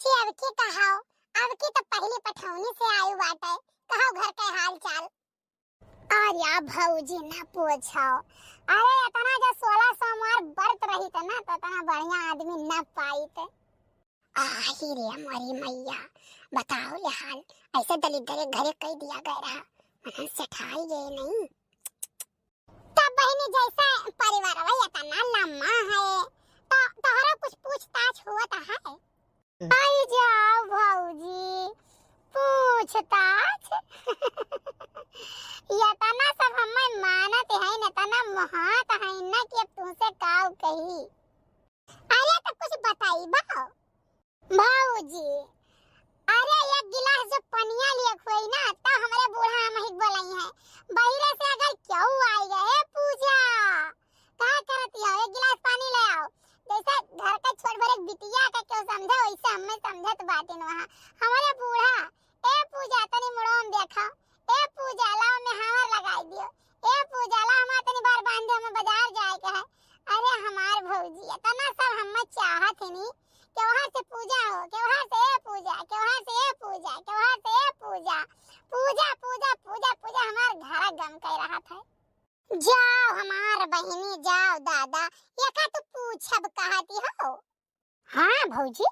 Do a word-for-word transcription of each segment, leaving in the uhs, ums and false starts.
कि अब की कहाओ, अब की तो पहली पठौनी से आयु बाटे, कहो घर के हाल चाल। अरे या भौजी ना पूछो, अरे इतना जो सोलह सोमवार व्रत रही थे ना, तो इतना बढ़िया आदमी ना पाई थे। आही रे मोरी मैया, बताओ ले हाल, ऐसे दलिद्दर घरे कई दिया गया रहा, मनन सेठाई गए नहीं। तब बहिनी जैसे परिवार वही इतना लम्बा है, तो तोहरा कुछ पूछताछ हुआ तो है? आई जाओ भौजी, पूछताछ। इतना सब हमें मानत है न, इतना मोहात है न कि अब तुमसे काव कही। अरे तो कुछ बताई बा भौजी। अरे एक गिलास जो पनिया लिए हुई ना, तो हमरे बूढ़ा हम ही बोलाई है, बहिरे से अगर क्यों आई गए पूजा, का करती हो, एक गिलास पानी ले आओ। जैसे घर का छोट भर एक बिटिया का क्यों समझे, वैसे हमें समझत बाटिन वहाँ। हमारे बूढ़ा, ए पूजा, तनी मुड़ोम देखा, ए पूजा, लाओ में हावर लगाई दियो, ए पूजा, लाओ हमार तनी बार बांध दे, हमें बाजार जाए के है। अरे हमार भौजी, इतना सब हमें चाहत है नी, त्योहार से पूजा हो, त्योहार से ए पूजा, त्योहार से ए पूजा, त्योहार से ए पूजा, पूजा, पूजा, पूजा, पूजा, हमार घर गम कर रहा था। जाओ हमार बहिनी, जाओ दादा, एका तू पूछब कहती हो? हाँ भौजी।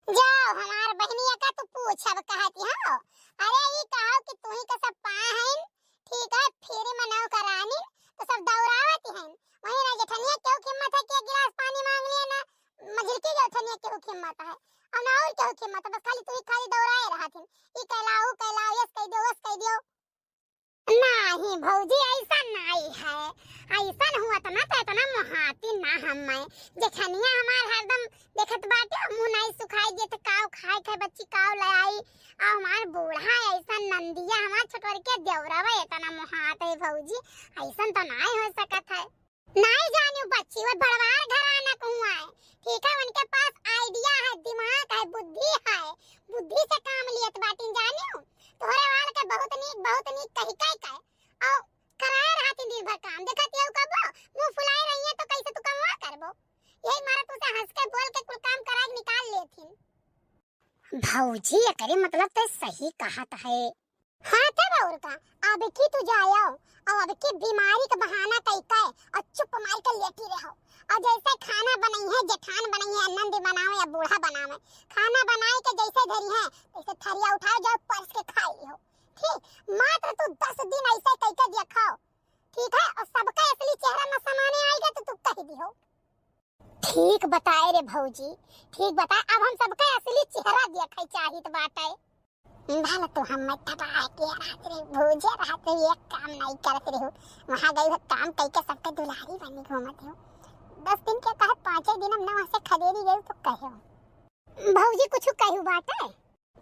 जाओ हमार बहिनी, एका तू पूछब कहती हो? अरे ई कहो कि तू ही का सब पाए हैं, ठीक है, फ्री में नौकरानी तो सब दौड़ावत हैं। वहीं ना जेठनिया केहू कीमत है कि एक गिलास पानी मांग लिए ना, मझिलकी जेठनिया केहू कीमत है, और ना और केहू कीमत है, बस खाली तू ही खाली दौड़ाए रहत हैं। ई कैला, ऊ कैला, यस कह दियो, वस कह दियो। नाही भौजी, ऐसा नाही है, ऐसा हुआ तो ना तो इतना मोहाती ना हम मैं। जेठनिया हमार हरदम देखत बाटे, मुंह नहीं सुखाई देत, काव खाए खाए बच्ची काव ले आई। आ हमार बूढ़ा ऐसा नंदिया, हमार छोटवर के देवरवा इतना मोहात है भौजी, ऐसा तो नहीं हो सकत है। नहीं जानियो बच्ची, वो बड़वार घराना कहूँ आए, ठीक है, उनके पास आइडिया है, दिमाग है, बुद्धि है, बुद्धि से काम लियत बाटिन जानियो। तोहरे वाल के बहुत नीक, बहुत नीक कही कही के, और कराए रहती दिन भर काम, देखत यहू कबो मुंह फुलाए रही है तो कैसे तू कमवा करबो? यही मारा तू से हंस के बोल के कुल काम करा के निकाल लेथिन। भौजी, एकरे मतलब ते सही कहत है। हाँ, तब और का, अब की तू जायो, और अब की बीमारी का बहाना कई के और चुप मार के लेटी रहो। और जैसे खाना बनई है, जेठान बनई है, नंद बनावे या बूढ़ा बनावे, खाना बनाए के जैसे धरी है, तैसे थरिया उठाओ, जाओ परस के खा लियो। ठीक, मात्र तू दस दिन ऐसे कई के देखो, ठीक है, और सबका असली चेहरा न सामने आएगा तो तू कह दियो। ठीक बताए रे भौजी, ठीक बताए। अब हम सबका असली चेहरा देखे चाहित बाटे। भल तो हम तबाह के रहत रही, भौजी रहत रही, एक काम नहीं करत रही। वहाँ गई हो काम कई के सबके दुलारी बनी घूमत हो। दस दिन के कहे, पाँचे दिन हम ना वहाँ से खदेरी गई तो कहे हो। भौजी कुछ कहू बाटे?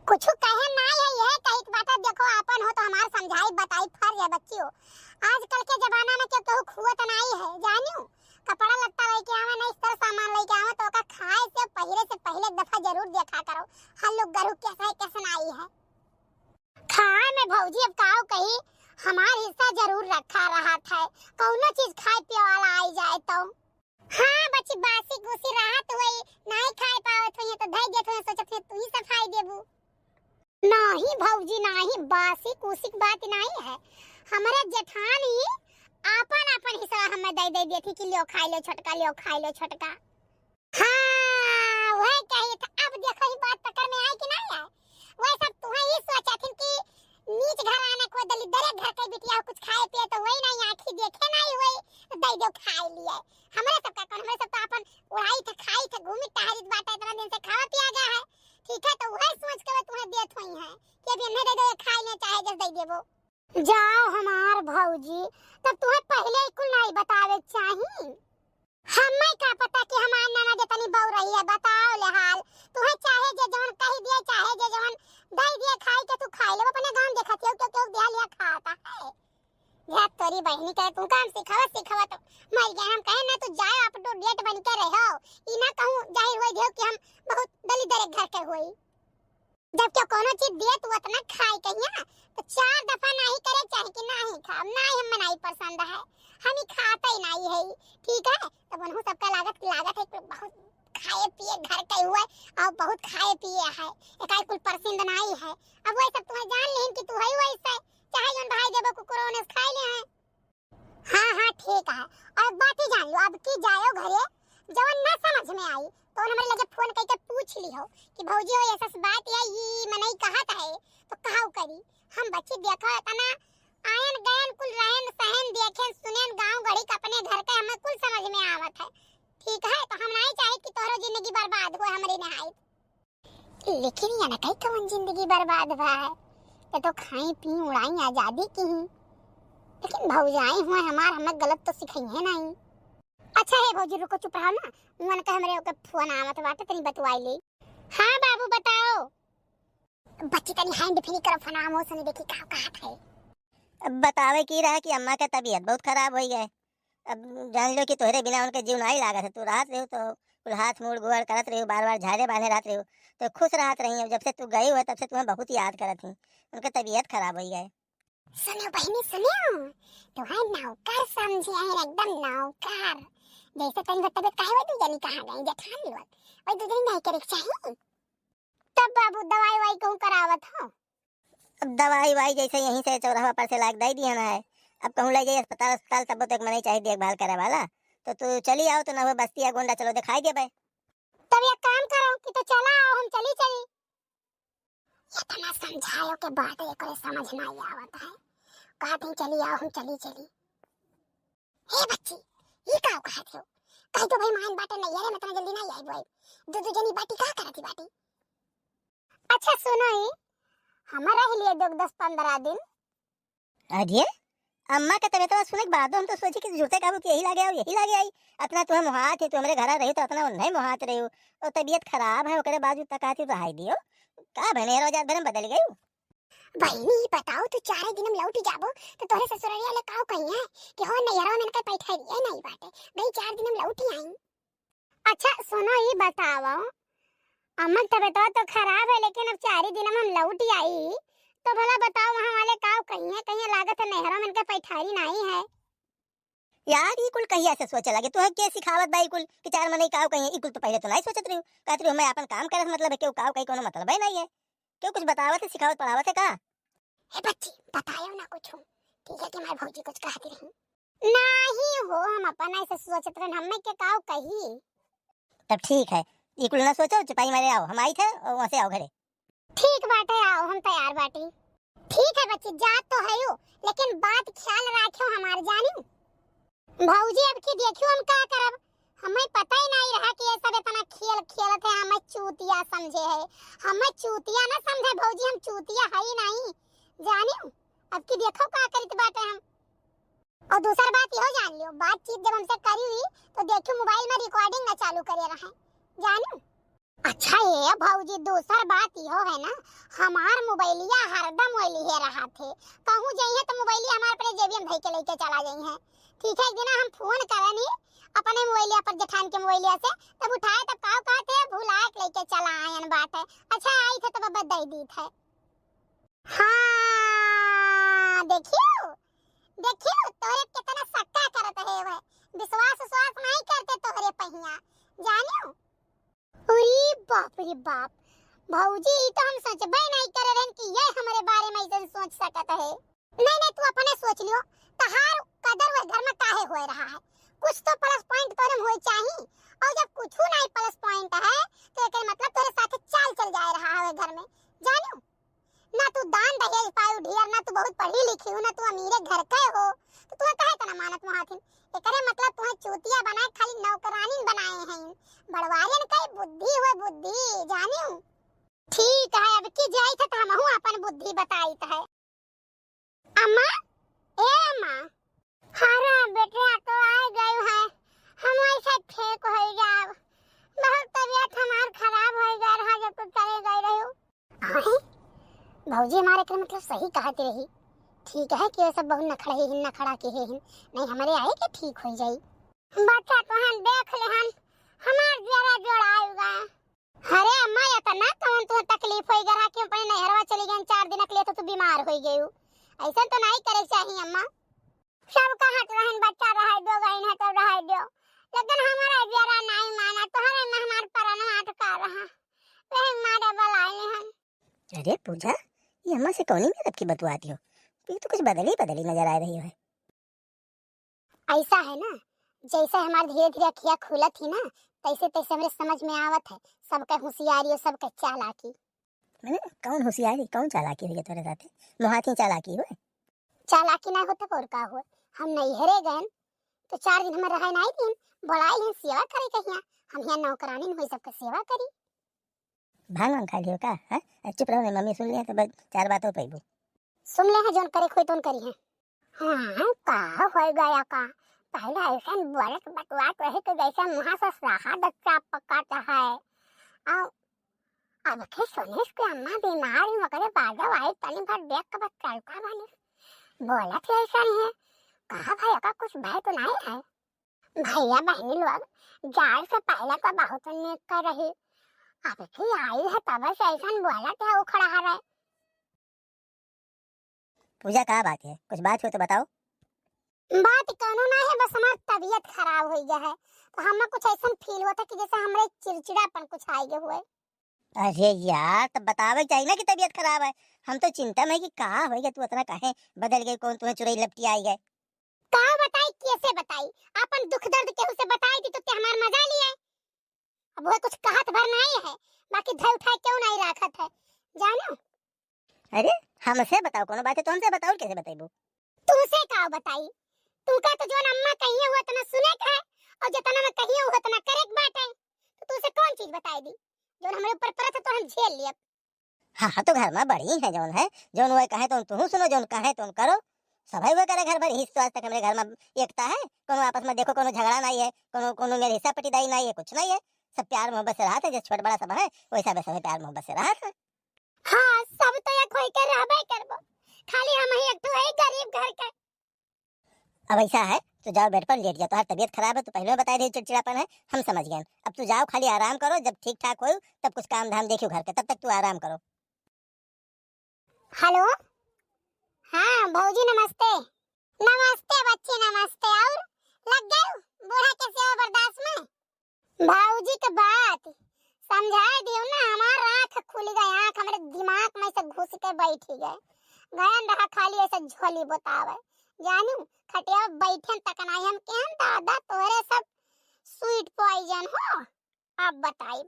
कुछ कहे ना है, यह कहित बाटे, देखो आपन हो तो हमार समझाई बताई फर्ज है बच्चियों। आजकल के जमाना में केहू केहू खुअत नाई है, जानियो। कपड़ा लत्ता लेके आवे ना, इस्तर सामान लेके आवे तो ओका खाए से पहले से पहले एक दफा जरूर देखा करो, हल्लुक गरू कैसा है कैसा नाई है। खाए में भौजी अब काऊ कही, हमार हिस्सा जरूर रखा रहत है, कौनो चीज खाए पिए वाला आई जाए तो। हाँ बच्ची, बासी कुसी रहत हुई, नाई खाए पावत हुई तो धई देत हुई, सोचत हुई तू ही सफाई देबू। नाही भौजी नाही, बासी कुसी की बात नाही है, हमरे जेठानी आपन आपन हिस्सा हमें दे दे देती कि लियो खाई लो छोटका, लियो खाई लो छोटका। हाँ, वह कही था। अब देखो, ई बात पकड़ में आई कि नहीं आई? वह सब तुम्हें ई सोचा थी कि नीच घराना को दलिद्दरे घर के बिटिया कुछ खाए पिए तो वही नहीं, आँखी देखे नहीं हुई, तो दे दो खाए लिए। हमरे सब का कौन, हमरे सब तो अपन उड़ाई थे, खाई थे, घूमी टहरित बाटे, इतना दिन से खावा पिया गया है, ठीक है, तो वह सोच के वह तुम्हें देत हुई है कि अभी हमें दे दो, ये खाए ले, चाहे जस दे देबो। जाओ हमार भौजी, तब तुम्हें पहले ही कुल नहीं बतावे चाही। हमें का पता कि हमार ननद इतनी बउरही है, बताओ ले हाल। तुम्हें चाहे जे जवन कही दिए, चाहे जे जवन दई दिए खाई के तू खाई ले, अपने गाँव देखत हो क्यों क्यों दिया लिया खाता है। जा तोरी बहिनी के तू काम सिखावा, सिखावा तो मर गया। हम कहे ना तू जाओ up to date बन के रहो, ई ना कहूँ जाहिर होई दियो कि हम बहुत दलिद्दर घर के होई। जब क्यों कोनो चीज दिए तू उतना खाए कहिया, तो चार दफा नहीं करे चाहे कि नहीं खाब, नहीं हमें नहीं पसंद है, हम ही खाता ही नहीं है, ठीक है। तब उन्हों सबका लागत, लागत है कि बहुत खाए पिए घर के हुए और बहुत खाए पिए है, एकाई कुल परसिंद नाई है। अब वही सब तुम्हें जान लेहिन कि तू है वैसे, चाहे जौन भाई देबो कुकुरों ने खाए ले हैं। हाँ, हाँ, ठीक है। और एक बात ही जान लो, अब की जायो घरे, जवन ना समझ में आई, तो हमरे लगे फोन करके पूछ लिहो कि भौजी हो, ऐसा बात है, ई मनई कहत है, तो काउ करी? हम बच्ची देखो, इतना आयन गयन कुल रहन सहन, देखेन सुनेन, गाँव गढ़ी के अपने घर के हमें कुल समझ में आवत है। ठीक है, तो हम नहीं चाहे कि तोहरो जिंदगी बर्बाद हो, हमरी नहाई। लेकिन ये न कही कवन जिंदगी बर्बाद भा है। ये तो खाई पी उड़ाई आजादी की ही। लेकिन भौजाई हुए हमार हमें गलत तो सिखाई है नहीं। अच्छा है भौजी, रुको, चुप रहो ना। उनका हमरे ओके फोन आवत बाटे, तनी बतवाई ले। हाँ बाबू, बताओ। बच्ची तनी hand free करो, फोन आवो, सुनी देखी का कहत है। अब बतावे की रहा कि अम्मा के तबीयत बहुत खराब हो गए। अब जान लो कि तोहरे बिना उनके जीव नाई लागत है। तू रहत रहो तो कुल हाथ मुड़ गोड़ करत रहो, बार बार झाड़े बांधे रहत रहो, तो खुश रहत रही। अब जब से तू गई हो तब से तुम्हें बहुत याद करत ही। उनके तबीयत खराब हो गए। सुनो बहनी, सुनो, तुम्हें नौकर समझे हैं, एकदम नौकर। जैसे तनी तबीयत काहे हो, दू जनी कहाँ गई जेठान लोग, वही दू जनी नहीं करे के चाहिए। तब बाबू दवाई वाई कहूँ करावत हो? अब दवाई वाई जैसे यहीं से चौराहा पर से लाग दे दिया ना है, अब कहूँ ले जाइए अस्पताल, अस्पताल तब तो एक मनई चाहिए देखभाल करे वाला। तो तू चली आओ, तो ना वो बस्ती या गोंडा चलो दिखाई देबे। तब एक काम करो कि तो चला आओ, हम चली चली। इतना समझायो के बाद एकरे समझ ना आवत है, कहत ही चली आओ, हम चली चली। हे बच्ची, ई का कहत हो? कह दो भाई, मायन बाटे नैहरे में, इतना जल्दी ना आई भाई। दू दू जनी बाटी का करती बाटी? अच्छा सुनो, ई हमर रह लिए दो दस पन्द्रह दिन। अरे, अम्मा के तबीयत सुने के बाद हम तो सोची कि जुड़ते काबू कि यही लागे आओ, यही लागे आई। अपना तुम्हें मुहात है, तू हमरे घर रही तो अपना नहीं मुहात रही हो। और तबीयत खराब है, ओकरे बावजूद तक आती तो हाई दियो। का बने रोज रात भर में बदल गई? बहिनी, ई बताओ, तू चारे दिन में लौटी जाबो, तो तोहरे ससुररिया ले काउ कहिए कि हो नैहरवा में इनके पैठारी है नहीं बाटे, भाई चार दिन में लौटी आई। अच्छा सुनो, ई बताओ, अम्मा के तबीयत तो खराब है, लेकिन अब चारे दिन में हम लौटी आई, तो भला बताओ, वहाँ वाले काउ कहिए, कहिए लागत है नैहरवा में इनके पैठारी नहीं है। यार, ई कुल कहिया से सोचे लगे? तोहे के सिखावत बा ई कुल कि चार मनई काउ कहिए? ई कुल तो पहले तो नहीं सोचत रही। कहत रही, "मैं अपन काम करत मतलब है, केहू काउ कही कोनो मतलब ही नहीं है।" केहू कुछ बतावत है, सिखावत पढ़ावत है का? हे बच्ची, बतायो ना कुछ। ठीक है कि हमार भौजी कुछ कहती रही। नहीं हो, हम अपन ऐसे सोचत रहन, हमें के काउ कही। तब ठीक है, ई कुल ना सोचो, चुपाई मारे आओ, हम आई थे और वहाँ से आओ घरे। ठीक बाटे, आओ, हम तैयार बाटी। ठीक है बच्ची, जात तो हयू, लेकिन बात ख्याल राखियो हमार, जानियो। भौजी, अब की देखियो हम का करब, हमें पता ही नहीं रहा कि ये सब इतना खेल खेलत है, हमें चूतिया समझे है, हमें चूतिया ना समझे भौजी, हम चूतिया है ही नहीं, जानियो। अब की देखो का करित बाटे हम। और दूसर बात इहो जान लियो, बातचीत जब हमसे करी हुई तो देखियो मोबाइल में recording ना चालू करे रहे, जानियो। अच्छा ए भौजी, दूसर बात इहो है ना, हमार मोबाइलिया हरदम वही लिए रहा थे, कहूँ जइहे तो मोबाइलिया हमार अपने जेबिया में धई के लेके चला जइहे। ठीक है, एक दिन हम फोन करनी अपने मोबाइलिया पर, जेठान के मोबाइलिया से, तब उठाए तब काउ कहते भुला के लेके चला आयन बाटे। अच्छा आई थे तब अब दे दी थे। हाँ, देखियो, देखियो, तोरे कितना शक्का करत है वह, विश्वास उश्वास नहीं करते तोहरे पहिया, जानियो। अरे बाप रे बाप, भौजी, ई तो हम सोचबे नहीं करे रहन कि ये हमरे बारे में ऐसे सोच सकत है। नहीं, नहीं, तू अपने सोच लियो, तहार कदर वह घर में काहे होए रहा है? कुछ तो plus point तोरे में होए चाहिए, और जब कुछ नहीं plus point है, तो एकर मतलब तोरे साथे चाल चल जाए रहा है वह घर में, जानियो। ना तू दान दहेज पायू ढेर, ना तू बहुत पढ़ी लिखी हो, ना तू अमीरे घर के हो, तो तुम्हें काहे इतना मानत मोहाथिन? एकरे मतलब तुम्हें चूतिया बनाए, खाली नौकरानी बनाए हैं। बड़वारियन के बुद्धि हुए बुद्धि, जानियो। ठीक है, अब की जाइत है तो हमहू अपन बुद्धि बताइत है। अम्मा, ए अम्मा। हाँ रे बेटिया, तो आ गई है, हम ऐसे ठीक हो जाब। बहुत तबीयत हमार खराब हो गया रहा जब तू चले गए रहो। अरे, भौजी हमारे के मतलब सही कहत रही। ठीक है कि ये सब बहुत नखड़ा ही हिन, नखड़ा के ही हिन। नहीं, हमारे आए के ठीक हो जाई। बच्चा तो हम देख ले हन, हमार जरा जोड़ाएगा। अरे अम्मा, इतना कौन तुम्हें तकलीफ हो गया कि अपने नैहरवा चली गई, चार दिन के लिए तो तू बीमार हो गई। ऐसा तो नहीं करे चाहिए अम्मा। सब कहत रहन बच्चा रहे दो, गईन है तो रहे दो, लेकिन हमारा जरा नहीं माना। तोहरे में हमार परनवा अटका रहा। वही मारे बुलाए हन। अरे पूजा, ये अम्मा से कौनी में रखी बतुआती हो? ये तो कुछ बदली बदली नजर आ रही है। ऐसा है ना, जैसे हमार धीरे धीरे अखिया खुलत ही ना, तैसे तैसे हमरे समझ में आवत है सबके होशियारी और सबके चालाकी। मैंने कौन होशियारी, कौन चालाकी हुई है तोरे साथे? मुहाती चालाकी हुए। चालाकी ना होता और का हुए? हम नैहरे गए तो चार दिन हमारे रहे नहीं दिन, बुलाए लें सेवा करे कहिया। हम यहाँ नौकरानी में हुई सबके सेवा करी। भांग वांग खा लियो का? हाँ, चुप रहो, नहीं मम्मी सुन लिया तो बस चार बातों पैबू। सुन ले हैं, जोन करे खोई तोन करी है। हाँ, का हो गया का? पहले ऐसा बोलत बतुआत रहे तो जैसे मुँह से शहद अच्छा पकाता है। और अब के सुनिस के अम्मा बीमार ही मकरे बाजा आई तनी भर देख के बस चलता बनिस। बोलत ही ऐसा ही है। कहा भाई का कुछ भय तो नहीं है? भैया बहनी लोग, जाए से पहले तो बहुत नीक कर रही, अब की आई है तब से ऐसन बोलत है उखड़ा हरे। पूजा, का बात है? कुछ बात हो तो बताओ। बात कौनो ना है, बस हमार तबीयत खराब हो गया है, तो हमें कुछ ऐसन फील होता कि जैसे हमरे चिड़चिड़ापन कुछ आए हुए। अरे यार, तब बतावे चाहिए ना कि तबीयत खराब है। हम तो चिंता में कि का होइगा, तू इतना काहे बदल गई, कौन तुम्हें चुरई लपटी आई है? का बताई, कैसे बताई? अपन दुख दर्द केहू से बताई थी तो ते हमार मजा लिए। अब वह कुछ कहत भर नहीं है, बाकी धर उठाए क्यों नहीं राखत है, जानो? अरे, हमसे बताओ, कोनो बात है तो हमसे बताओ, कैसे बताइबो? तुमसे का बताई? तुमका तो जोन अम्मा कहिए हुआ तना सुने का है, और जितना मैं कहिए हुआ तना करे के बात है, तो तुमसे कौन चीज बताई दी? जोन हमरे ऊपर परत है तो हम झेल लियब। हाँ, हाँ, तो घर में बड़ी है जौन है, जौन वह कहे तो तुहू सुनो, जौन कहे तो करो। सभई वह करे घर भर, हिस्सो आज तक हमरे घर में एकता है, कोनो आपस में देखो कोनो झगड़ा नहीं है, कोनो, कोनो मेरे हिस्सा पटीदारी नहीं है, कुछ नहीं है। सब प्यार मोहब्बत से रहत है, जैसे छोट बड़ा सब है, वैसा वैसा सब प्यार मोहब्बत से रहत है। हाँ, सब तो एक होई के रहबे करबो, खाली हम ही एक ठो है गरीब घर के। अब ऐसा है, तू जाओ बेड पर लेट जा, तुम्हारी तबीयत खराब है, तू पहले में बताई रही चिड़चिड़ापन है, हम समझ गए। अब तू जाओ, खाली आराम करो, जब ठीक ठाक हो तब कुछ काम धाम देखियो घर के, तब तक तू आराम करो। हेलो, हाँ भौजी नमस्ते। नमस्ते बच्ची नमस्ते। और लग गए बूढ़ा के सेवा बर्दाश्त में? भौजी के बात समझाए दियो ना, हमार आँख खुल गए, आँख हमरे दिमाग में से घुस के बैठ गए। गयन रहा खाली ऐसे झोली बतावे, जानू, खटिया बैठन तक नहीं हम केहन दादा तोहरे सब स्वीट पॉइजन हो। अब बताई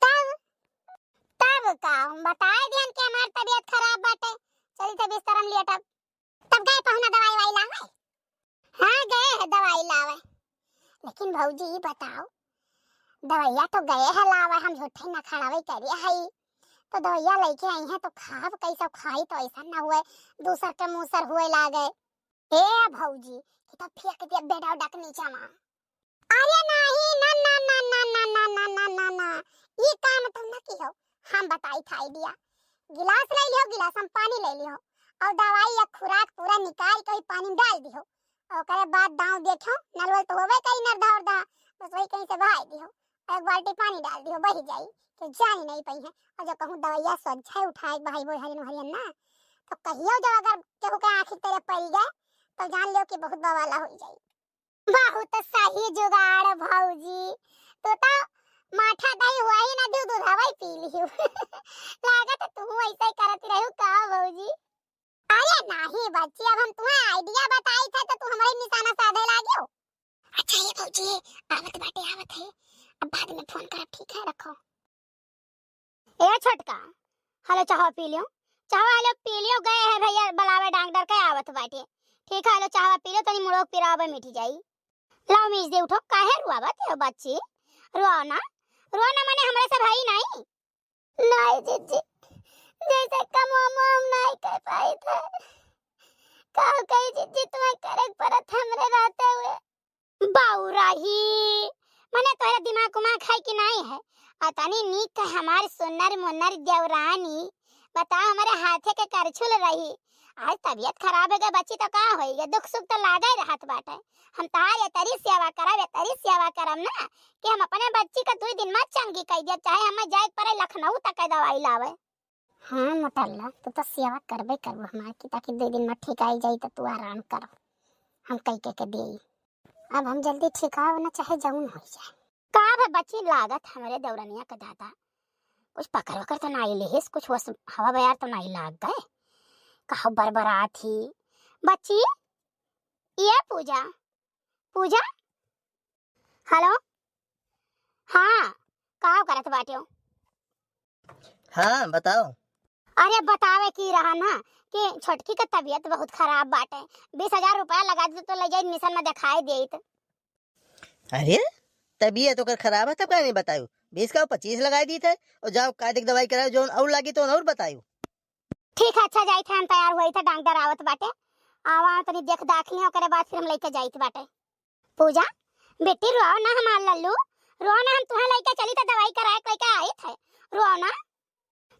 तब, तब का हम बताए दियन कि हमार तबीयत खराब बाटे, चली थे बिस्तर में लेटब। तब गए पहुना दवाई वाई लावे? हाँ, गए है दवाई लावे। लेकिन भौजी, ई बताओ, दवाइया तो गए है लावे, हम झूठे नखड़ावे करे हई, तो दवाइया लेके आई है तो खाब कैसे? खाई तो ऐसा ना हुए दूसर के मुसर हुए लागे। ए भौजी, कि तो फेंक दिया बेडा उडा के नीचा मा। अरे नाही, ना, ना, ना, ना, ना, ना, ना, ना, ना, ना, ई काम तुम ना किहो। हम बताई था आइडिया। गिलास ले लियो, गिलास में पानी ले लियो, और दवाई या खुराक पूरा निकाल के ही पानी में डाल दियो। ओकरे बाद दाँव देखो, नलवल तो होवे कहीं नरधा उरधा, बस वही कहीं से बहाई दियो। एक बाल्टी पानी डाल दियो, बही जाई, कि जानी नहीं पई है। और जब कहूँ दवाइया सोझे उठाए भाई बोल हरियन हरियन ना, तो कहियो जब अगर केहू के आँखी तेरे पड़ गए, तो जान लियो कि बहुत बवाला हो जाई। बहुत सही जुगाड़ भौजी, तू तो माठा दही हुआ ही ना दियो, दूधवा ही पी लियो। लागत तू ऐसे ही करत रहू का भौजी? अरे नाही बच्ची, अब हम तुम्हें आइडिया बताई थे तो तू हमारे निशाना साधे लागियो। अच्छा ये भौजी, आवत बाटे, आवत है, अब बाद में फोन करब, ठीक है, रखो। ए छोटका, हेलो, चाहवा पी लियो, चाहवा हेलो पी लियो, गए है भैया बुलावे डॉक्टर के, आवत बाटे। ठीक है, हेलो, चाहवा पी लियो, तनी मुड़ो पिरावे मिट जाई। लाओ मीज दे उठो, काहे रुआवत है बच्ची? रुआओ ना, रुआओ ना, मने हमरे से भाई नहीं। नहीं जीजी, जैसे कमवा हम नहीं कर पाई थे, का कही जीजी, तुम्हें करे के पड़त हमरे रहते हुए। बौराही, मने तोहरे दिमाग उमाग है कि नाई है? अतनी नीक है हमार सुनर मुनर देवरानी, बताओ हमरे हाथे के करछुल रही। आज तबीयत खराब हो गए बच्ची तो का होई गए, दुख सुख तो लागे रहत बाटे। हम तहार ये तरी सेवा करब, ये तरी सेवा करब ना कि हम अपने बच्ची का दुई दिन में चंगी कह दिया, चाहे हमें जाए के पड़े लखनऊ तक के दवाई लावे। हाँ मोटल्ला, तू तो सेवा करबे करबो हमार की, ताकि दो दिन में ठीक आई जाई तो तू आराम करो, हम कई के, के देई। अब हम जल्दी ठीक आवे ना, चाहे जौन हो जाए। का भे बच्ची लागत हमरे देवरनिया के दादा, कुछ पकड़ वकड़ तो नाई लेहिस, कुछ वस-, हवा बयार तो नाई लाग गए। कहो बरबरात ही। बच्ची, ये पूजा, पूजा, हेलो, हाँ, का करत बाट्यो? हाँ, बताओ। अरे, बतावे की रहा ना कि छोटकी के तबीयत बहुत खराब बाटे, बीस हजार रुपया लगा दे तो ले जाई मिशन में दिखाई देत। अरे, तबीयत ओकर खराब है, तब काहे नहीं बतायू? बीस का पच्चीस लगाई दीत है, और जाओ कायदे के दवाई कराओ, जौन और लागी तो और बतायू। ठीक है, अच्छा, जाइत है, हम तैयार हुई थे, डॉक्टर आवत बाटे, आवा तनी देख दाख लिया, ओकरे बाद फिर हम लेके जाइत बाटे। पूजा, बेटी रोओ ना हमार लल्लू, रोओ ना, हम तुहे लेके चली तो दवाई कराए के लेके आइत है, रोओ ना।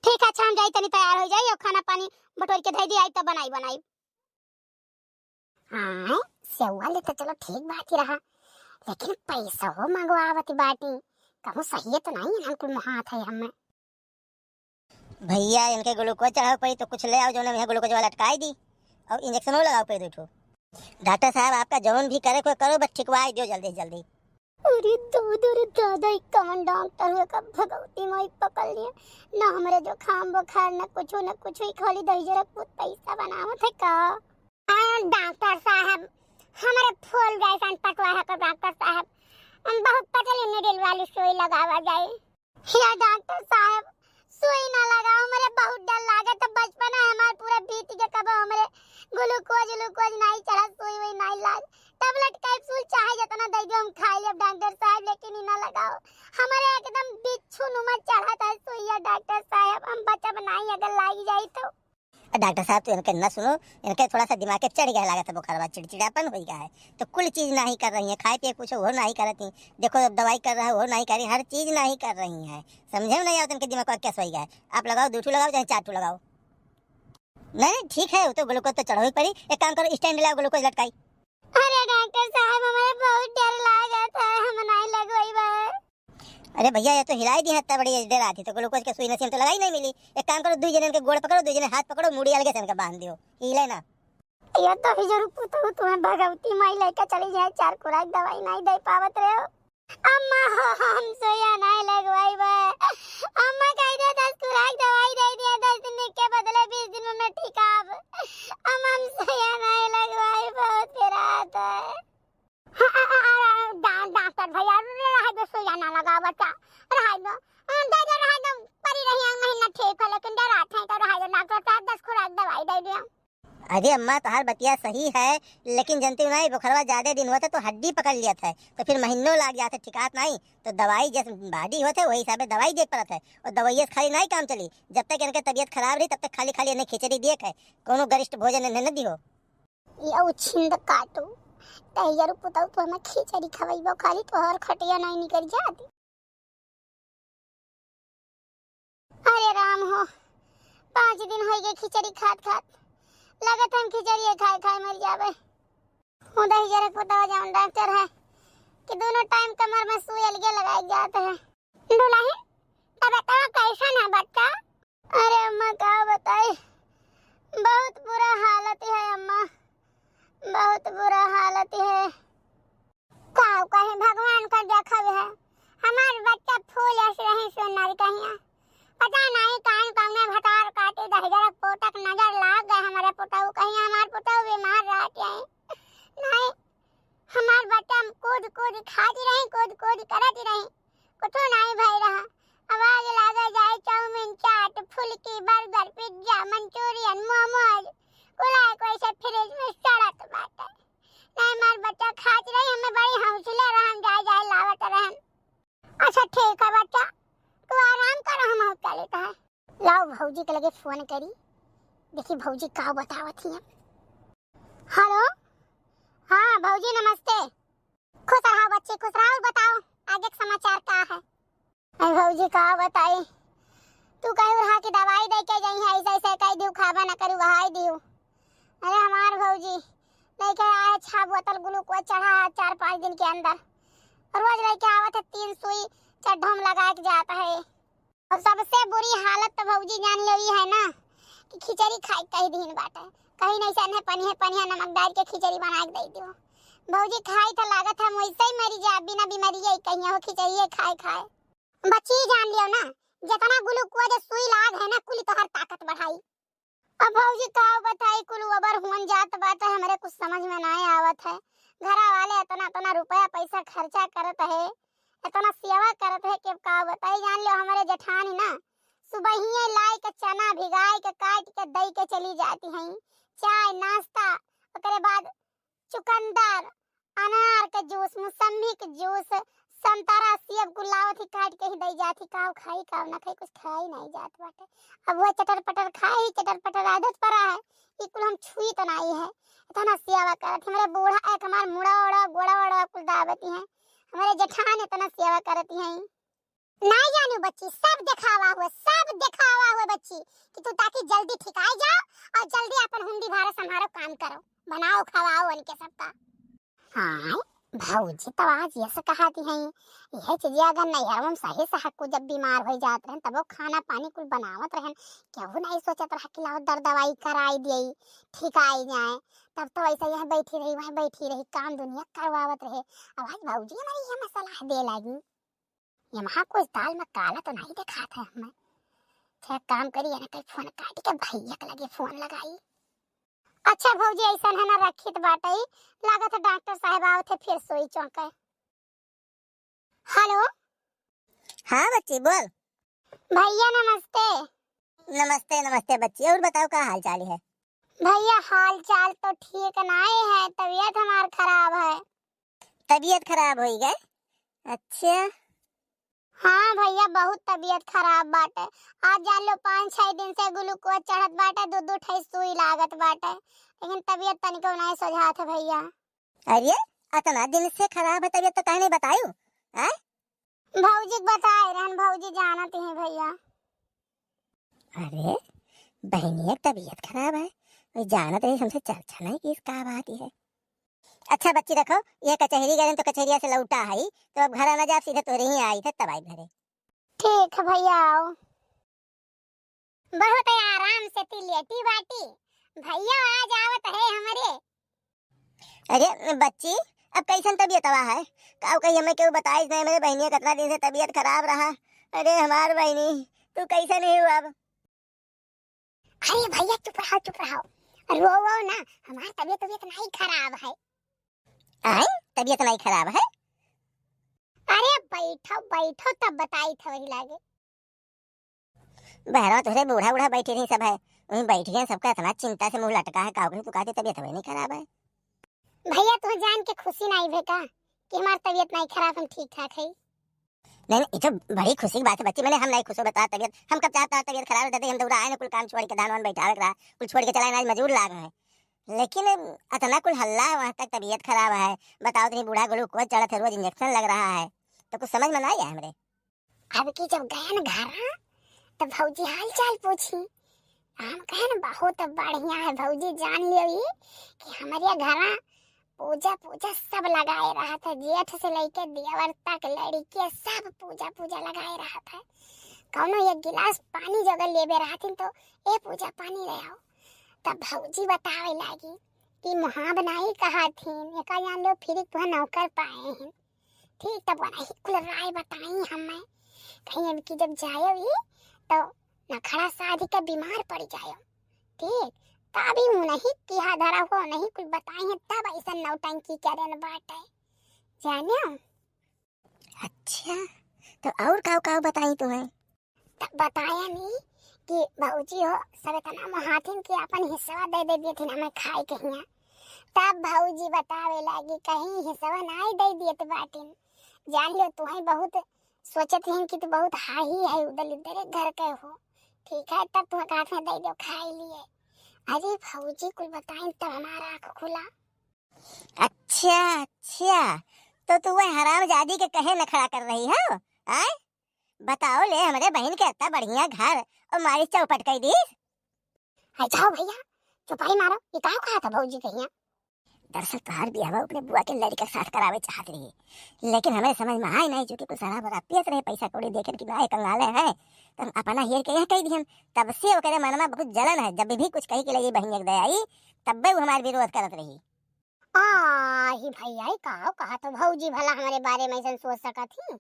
ठीक है, अच्छा, हम जाई तनी तैयार हो जाई और खाना पानी बटोर के धई दी, आई तब बनाई बनाई। हाँ, सेवा ले तो चलो ठीक बात ही रहा, लेकिन पैसा हो मंगवावत बाटी, कहूँ सही है तो नहीं है, कुल मुहात है हमें। भैया, इनके ग्लूकोज चढ़ावे पड़ी तो कुछ ले आओ, जौन यहाँ ग्लूकोज वाला लटकाई दी और इंजेक्शनो लगावे पड़ी दो ठो। डॉक्टर साहब, आपका जौन भी करे को करो, बस ठिकवाई दियो जल्दी से जल्दी। अरे दादा रे दादा, ई कवन डॉक्टर हुए का भगवती माई पकड़ लिए। ना हमरे जुकाम बुखार, ना कुछो, ना कुछो, ई खाली दहिजरा पूत पैसा बनावत है का? आ, डॉक्टर साहब, हमरे फूल जैसन पटवा है का डॉक्टर साहब? हम बहुत पतली needle वाली सुई लगावा जाए। या डॉक्टर साहब, सुई ना लगाओ, हमरे बहुत डर लागे। तो बचपना हमार पूरा बीत गया, कबो हमरे ग्लूकोज, ग्लूकोज नहीं चढ़ा, सुई वुई नहीं लाग। tablet capsule चाहे जितना दे दो, हम खा लेब डॉक्टर साहब, लेकिन ई ना लगाओ। हमरे एकदम बिच्छू नुमा चढ़त है सुइया डॉक्टर साहब, हम बचब नहीं अगर लाग जाई तो। डॉक्टर साहब, तो इनके न सुनो, इनके थोड़ा सा दिमाग के चढ़ गया लागत है बुखारवा, चिड़चिड़ापन हो गया है, तो कुल चीज नाही कर रही है, खाए पिए कुछ वो नाही करत ही। देखो, अब दवाई कर रहा है, वो नाही करी, हर चीज नाही कर रही है, समझे में नहीं आवत इनके दिमाग का क्या सोई गया है। आप लगाओ, दो ठू लगाओ चाहे चार ठू लगाओ। नहीं, नहीं, ठीक है, वो तो ग्लूकोज तो चढ़ावे पड़ी। एक काम करो, स्टैंड लाओ, ग्लूकोज लटकाई। अरे डॉक्टर साहब, हमारे बहुत डर लागत है, हम नहीं लगवाई बा। अरे भैया, ये तो हिलाई दी है, इतना बड़ी डर आती तो ग्लूकोज के सुई नसीब तो लगाई नहीं मिली। एक काम करो, दो जने के गोड़ पकड़ो, दो जने हाथ पकड़ो, मुड़ी अलगे से इनका बांध दियो, हिले ना। ये तो ही जरूर पुतहु तुम्हें भगवती माई लेके चली जाए, चार खुराक दवाई नहीं दे पावत रहे हो। अम्मा, हम सुइया नहीं लगवाई बा। अम्मा कह दे दस खुराक दवाई दे दिया, दस दिन के बदले बीस दिन में मैं ठीक आब। अम्मा, हम सुइया नहीं लगवाई, बहुत पिरात है। हाँ, आ, आ, आ, आ, डा-, डॉक्टर भैया, रहे दो, सुइया ना लगाओ बच्चा, रहे दो। हाँ, दे दो, रहे दो, परी रही है महीना ठीक है, लेकिन डरात है तो रहे दो, डॉक्टर साहब, दस खुराक दवाई दे दिया। अरे अम्मा, तोहार बतिया सही है, लेकिन जनती नहीं, बुखरवा ज्यादा दिन होत है तो हड्डी पकड़ लियत है, तो फिर महीनों लाग जात है, ठिकात नहीं। तो दवाई जैसे body होत है, वही हिसाबे दवाई देख पड़त है, और दवाइये से खाली नहीं काम चली। जब तक इनके तबीयत खराब रही, तब तक खाली खाली इन्हें खिचड़ी दिए खाए, कोनो गरिष्ठ भोजन इन्हें न दिहो। ये उछिंद काटू, तैयार पुताऊ तो हमें खिचड़ी खवाई, खाली तोहार खटिया नहीं निकल जाती। अरे राम हो, पाँच दिन होइ गए खिचड़ी खात खात, लगत हम खिचड़ी खाए खाए मर जाबे। उदय जरक बतावा जाऊन डॉक्टर है कि दोनों टाइम कमर में सुई अलगे लगाए जात है। दुल्हन, तबीयतवा कैसन है बच्चा? अरे अम्मा का बताई, बहुत बुरा हालत है अम्मा, बहुत बुरा हालत है। का कहे, भगवान का देखब है। हमार बच्चा फूल अस रही सुनर कहिया। पता नहीं कान कौने भतार काटी दहिजरक पोतक नजर लाग गए हमरे पुतहु कहिया। हमार पुतहु बीमार रहत है। नहीं, हमार बच्चा कूद कूद खाती रही, कूद कूद करती रही, कुछो नहीं भई रहा। आवाज लागे जाए चाउमीन, चाट, फुल्की, burger, pizza, Manchurian, momos, कुला कोई से fridge में सड़त बाटे। नहीं, हमार बच्चा खात रही, हमें बड़ी हौसला रहन, जाए जाए लावत रहन। अच्छा ठीक है बच्चा, तू आराम कर, हम चलत है। लाओ भौजी के लगे फोन करी, देखी भौजी का बतावत ही। हेलो, हाँ भौजी नमस्ते। खुश रहो बच्ची, खुश रहो। बताओ आगे के समाचार का है? अरे भौजी का बताई, तू कहू रहा कि दवाई दे के जाई है, ऐसे ऐसे कह दियो, खाबा न करू, बहाई दियो। अरे हमार भौजी लेके आए छह बोतल ग्लूकोज चढ़ा है चार पाँच दिन के अंदर, रोज लेके आवत है, तीन सुई चड्ढो में लगा के जात है। और सबसे बुरी हालत तो भौजी जान लो ई है ना कि खिचड़ी खाए कही दीन बाटे, कहीं नहीं से अन्हे पनिया पनिया नमक डाल के खिचड़ी बना के दे दियो। भौजी खाई तो लागत हम वैसे ही मरी जाए, बिना बीमारी यही कहीं हो खिचड़ी खाए खाए। बच्ची जान लियो ना जितना ग्लूकोज सुई लाग है ना, कुल तोहर ताकत बढ़ाई। अब भौजी का बताई, कुल अबर हुअन जात बाटे, हमरे कुछ समझ में नाहीं आवत है। घरा वाले इतना, इतना रुपया पैसा खर्चा करत है, इतना सेवा करत है कि अब का बताई। जान लो, हमरे जेठानी ना सुबहिये लाई के चना भिगाई के काट के दई के चली जाती हैं, चाय नाश्ता, ओकरे बाद चुकंदर, अनार के जूस, मौसम्मी के जूस, संतरा, सेब कुल लावत ही, काट के ही दई जात ही। काव खाई, काव ना खाई, कुछ खाई नाहीं जात बाटे। अब वह चटर पटर खाई, चटर पटर आदत परा है, ई कुल हम छुई तो नाहीं है। इतना सेवा करत, हमरे बूढ़ा एक हमार मुड़ा ओड़ा, गोड़ा ओड़ा कुल दाबती हैं, हमरे जेठान इतना सेवा करती हैं। नाहीं जानू बच्ची, सब देखावा हुए, सब देखावा हुए बच्ची, कि तू ताकि जल्दी ठिकाई जाओ और जल्दी अपन हुंडी भारा संभारो, काम करो, बनाओ खवाओ उनके सबका। हाँ, भौजी तो आज यस कहती हैं, यह चीजें अगर नैहर में सही सहक को जब बीमार हो जात रहन, तब वो खाना पानी कुल बनावत रहन, केहू नाहीं सोचत रहा कि लाओ दर दवाई कराई दिए, ठिकाई जाए। तब तो ऐसे यह बैठी रही, वह बैठी रही, काम दुनिया करवावत रहे। अब आज भौजी हमारी यह सलाह दे लागी। ये महा कुछ दाल में काला तो नाहीं देखात है हमें। अच्छा, एक काम करी, यानी कहीं फोन काट के भैया के लगे फोन लगाई। अच्छा भौजी, ऐसन है ना, रखित बाटई, लागत है डॉक्टर साहब आवत है, फिर सोई चौंके। हेलो। हाँ बच्ची, बोल। भैया नमस्ते। नमस्ते, नमस्ते बच्ची, और बताओ का हाल चाल है? भैया, हाल चाल तो ठीक नाहीं है, तबीयत हमार खराब है। तबीयत खराब होई गए? अच्छा। हाँ भैया, बहुत तबीयत खराब बाटे। आज जान लो, पाँच छह दिन से ग्लूकोज चढ़त बाटे, दो दो ठे सुई लागत बाटे, लेकिन तबीयत तनिको नाहीं सोझात है भैया। अरे, अतना दिन से खराब है तबीयत तो काहे नाहीं बतायू? आय? भौजी के बताए रहन, भौजी जानत ही भैया। अरे, बहिनिया के तबीयत खराब है, वो जानत रही, हमसे चर्चा नाहीं की, का बात है। अच्छा बच्ची, रखो, ये कचहरी गए तो कचहरिया से लौटा है, तो अब घर ना जाब, सीधे तोरे ही आई थे, तब आई घरे। ठीक है भैया, आओ। बहुत आराम से ती लेटी बाटी, भैया आज आवत है हमरे। अरे बच्ची, अब कैसन तबीयतवा है? का कही, हमें केहू बताइस नाहीं, मेरे बहिनिया कितना दिन से तबीयत खराब रहा। अरे हमार बहिनी, तू कैसन है अब? अरे भैया चुप रहो, चुप रहो, रो वो ना, हमार तबीयत, तबीयत नाहीं खराब है। आय, तबीयत नाहीं खराब है? अरे बैठो, बैठो, तब बताई था वही लागे। बहरवा तोहरे बूढ़ा, बूढ़ा बैठे रही सब है, वहीं बैठ गए, सबका इतना चिंता से मुंह लटका है, का कही, तू कहते तबीयत हवे नाहीं खराब है। भैया, तुह जान के खुशी नाहीं भे का कि हमार तबीयत नाहीं खराब, हम ठीक ठाक है। नहीं, नहीं, ये तो बड़ी खुशी की बात है बच्ची, मैंने हम नाहीं खुश हो बता तबीयत, हम कब चाहता है तबीयत खराब है, दादी, हम दौड़ा आए ना, कुल काम छोड़ के, धान वान बैठावे के रहा, कुल छोड़ के चला आए, आज मजूर लाग है, लेकिन अतना कुल हल्ला है, वहाँ तक तबीयत खराब है, बताओ तो, बूढ़ा ग्लूकोज चढ़त है, रोज इंजेक्शन लग रहा है, तो कुछ समझ में नाहीं आया हमरे। अब की जब गयन घरा, तब भौजी हाल चाल पूछी। हम कहन, "बहुत बढ़िया है भौजी, जान लियो ई कि हमरे घरा पूजा, पूजा सब लगाए रहत है, जेठ से लेके देवर तक, लड़के सब पूजा, पूजा लगाए रहत है। कौनो एक गिलास पानी जगह लेबे रहथिन तो, ए पूजा पानी ले आओ।" तब भौजी बतावे लागी कि मुहाब नाहीं कहथिन, एका जान लो फिर तुहा नौकर पाए हैं। ठीक, तब वही कुल राय बताई हमें। कहीं इनकी जब जायो ही, तो नखड़ा साधी के बीमार पड़ जायो। ठीक, तभी उन्हीं किहा धरा हो, नहीं कुल बताई है, तब ऐसा नौटंकी करेन बाटे। जानियो? अच्छा, तो और काव काव बताई तुम्हें? तब बताया नहीं कि भौजी हो, सब इतना मोहाथिन कि अपन हिस्सा दे दे दिए थे हमें खाए के हिया। तब भौजी बतावे लागी, "कहीं हिस्सा नाहीं दे दिए तो बाटिन, जान लो, तुम्हें बहुत सोचत हैं कि तू बहुत हाही है, उधर इधर घर के हो, ठीक है, तब तुम हाथ में दे दो खाए लिए।" अरे भौजी कुल बताइन, तब हमारा आँख खुला। अच्छा, अच्छा, तो तू वह हरामजादी के कहे नखड़ा कर रही हो, आय? बताओ ले, हमरे बहिन के इतना बढ़िया घर और मारी चौपट कई दीस। अरे जाओ भैया, चुपाई मारो, ये काहे कहा था भौजी के हिया? दरअसल तोहार बियाहवा अपने बुआ के लड़के के साथ करावे चाहत रही, लेकिन हमरे समझ में आए नाहीं, चूंकि कुछ शराब वराब पियत रहे, पैसा कौड़ी देखे कि बड़ा कंगाले हैं, तो हम अपना हेर के यह कह दिहन। तब से ओकरे मन में बहुत जलन है, जब भी कुछ कही के लगी बहिन एक दयाई, तब वो हमार विरोध करत रही। आ ही भैया, ई का कहा तो भौजी भला हमरे बारे में ऐसन सोच सकत ही?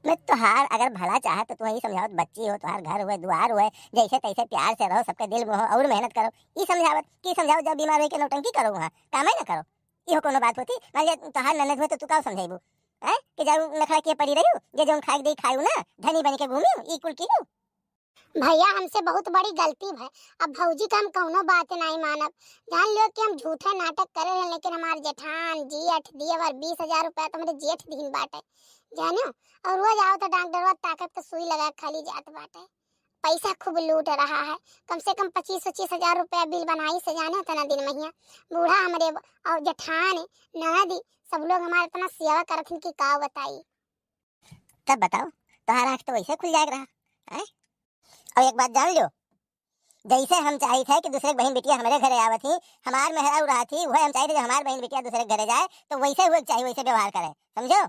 मैं तोहार अगर भला चाहत तो तू ही समझावत, बच्ची हो, तोहार घर हुए, दुआर हुए, जैसे तैसे प्यार से रहो, सबके दिल मोहो और मेहनत करो। ई समझावत कि समझाओ, जब बीमार होई के नौटंकी करो, वहाँ कामे ना करो। इहो कोनो बात होती? मान लिया तोहार ननद हुए तो तू का समझाइबू? हैं? कि जाऊ नखरा किए पड़ी रही, जे जौन खाए के दे खाऊ ना, धनी बन के घूमी, ई कुल की हो? भैया, हमसे बहुत बड़ी गलती भय। अब भौजी का हम कौनो बात नहीं मानब। जान लियो कि हम झूठे नाटक करे रहे, लेकिन हमार जेठान, जेठ, दियवर बीस हजार रुपया तो हमरे जेठ दीन बाटे, जानियो। और रोज आओ तो डॉक्टरवा ताकत के सुई लगा के खाली जात बाटे। पैसा खूब लूट रहा है, कम से कम पच्चीस पच्चीस हजार रुपया बिल बनाई से, जाने तना दिन महिया। बूढ़ा हमरे और जेठान, ननदी, सब लोग हमारे इतना सेवा करथिन कि का बताई। तब बताओ, तोहार आँख तो वैसे खुल जाए रहा है। और एक बात जान लो, जैसे हम चाहित है कि दूसरे के बहिन बिटिया हमारे घरे आवत ही, हमार मेहरारू रहत ही, वह हम चाहित है जब हमार बहिन बिटिया दूसरे के घरे जाए तो वैसे हुए के चाहिए, वैसे व्यवहार करे, समझो?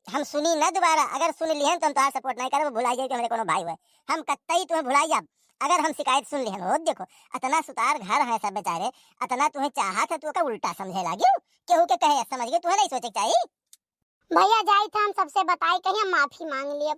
हम सुनी ना दोबारा, अगर सुन लिहन तो हम तोहार सपोर्ट नहीं करब, भुलाई जाए कि हमारे कोनो भाई हुए, हम कतई तुम्हें भुलाई जाब। अगर हम शिकायत सुन लिहन हो, देखो, इतना सुतार घर है सब बेचारे, इतना तुम्हें चाहत है, तू का उल्टा समझे लागियो, केहू के कहे समझ के तुम्हें नहीं सोचे के चाहिए। भैया, जाई था हम सबसे बताई, कहीं हम माफी मांग लिए।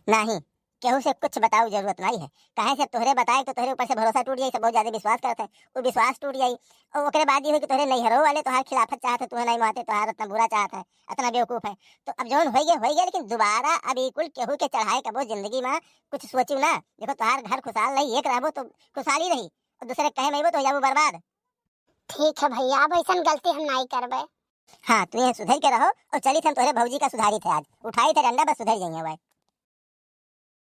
नहीं, केहू से कुछ बताऊ जरूरत नहीं है। काहे से तोहरे बताए तो तोहरे ऊपर से भरोसा टूट जाई, सब बहुत ज्यादा विश्वास करत है, वो विश्वास टूट जाई। और ओकरे बाद ये हो कि तोहरे नैहरो वाले तोहार खिलाफत चाहत है, तोहरे नहीं मानते, तोहार इतना बुरा चाहत है, इतना बेवकूफ है। तो अब जौन हो गए, हो गए, लेकिन दोबारा अब ई कुल केहू के चढ़ाए कबो जिंदगी में कुछ सोचू ना। देखो, तोहार घर खुशहाल नहीं, एक रहबो तो खुशहाल ही रही, और दूसरे कहे में अइबो तो हो जाबो बर्बाद। ठीक है भैया, अब ऐसा गलती हम नहीं करबे। हाँ, तू यहाँ सुधर के रहो और चली थे हम तोहरे भौजी का सुधारी थे, आज उठाई थे डंडा, बस सुधर जाइए भाई।